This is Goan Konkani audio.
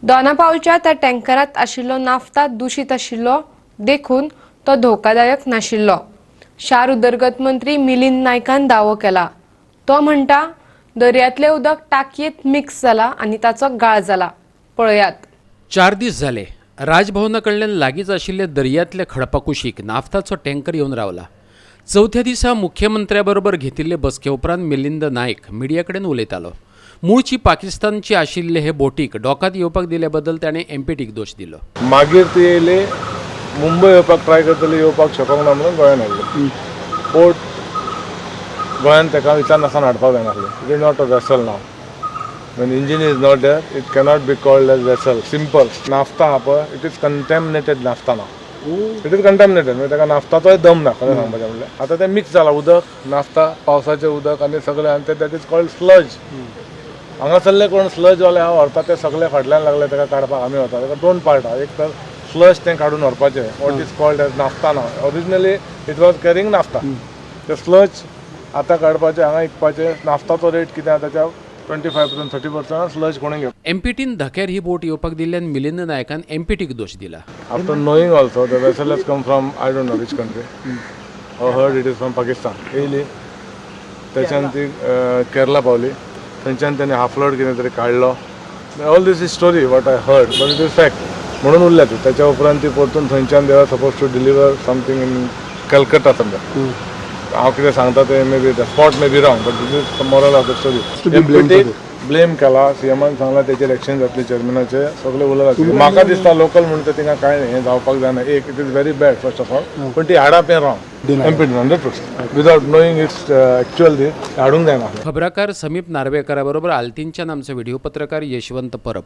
दोनापावलच्या त्या टँकरात आशिल्लो नाफ्ता दुशीत आशिल्लो, देखून तो धोकादायक नाशिल्लो. शार उदरगत मंत्री मिलिंद नायकान दावो केला. तो म्हणटा, दर्यांतलें उदक टाकयेंत मिक्स जाला आनी ताचो गाळ जाला. पळयात. 4 दीस जाले, राजभवना कडल्यान लागींच आशिल्ल्या दर्यांतल्या खडपा कुशीक नाफ्ताचो टँकर येवन रावला. चवथ्या दिसा मुख्यमंत्र्या बरोबर घेतिल्ले बसके उपरांत मिलिंद नायक मिडिया कडेन उलयतालो. मूळची पाकिस्तानची आशिल्ले हे बोटीक डॉकात येवपाक दिल्या बद्दल ताणें एमपीटीक दोश दिलो. मागीर ती येयली, मुंबय येवपाक ट्राय करतली, येवपाक शकोंक ना म्हणून गोंयान हाडली बोट. गोंयान ताका विचारनासतना हाडपाक जायना आसलें. It is not a vessel. Now when engine is not there, it cannot be called as vessel. Simple. Naphtha आहा पळय, it is contaminated naphtha. Now it is contaminated. म्हणजे ताका नाफ्ताचोय दम ना. खरें सांगपाचें म्हणल्यार, आतां तें मिक्स जाला उदक, नाफ्ता, पावसाचें उदक आनी सगळें, आनी तें, that is called sludge. हांगासरले कोण स्लजवाले आहा, व्हरता ते सगळे फाटल्यान लागले. ताका काडपाक आमी वता. ताका दोन पार्ट आहा. एक तर स्लज तें काडून व्हरपाचें, what is called as naphtha. Now, originally it was carrying naphtha. ते स्लज आतां काडपाचें, हांगा विकपाचें. नाफ्ताचो रेट कितें आहा, ताच्या 25%, 30% sludge कोणी घेवप. एमपीटीन धक्यार ही बोट येवपाक दिल्ल्यान मिलिंद नायकान एमपीटीक दोश दिला. After knowing also, the vessel has come from I don't know which country. I heard it is from Pakistan. येयली, त्याच्यान ती केरला पावली. थंयच्यान तेणी हाफ लोड कितें तरी काडलो. All this is story what I heard, but it is fact म्हणून उरल्या ती. त्याच्या उपरांत ती परतून थंयच्यान they are suppose to deliver something in Calcutta समजा. हांव कितें सांगता तें may be the spot may be wrong, but this is moral of the story. एमपीटीक blame केला. सीएमान सांगला, तेचेर एक्शन जातली. चेअरमॅनाचे सगळे उलयला. म्हाका दिसता, लोकल म्हणटा तिंगा कांय हें जावपाक जायना. एक, it is very bad, first of all, पण ती हाडप हें wrong. MPT 100% without knowing its actual हाडूंक जायना. खबराकार समीप नार्वेकरा बरोबर आल्तीनच्यान आमचो व्हिडिओ पत्रकार यशवंत परब.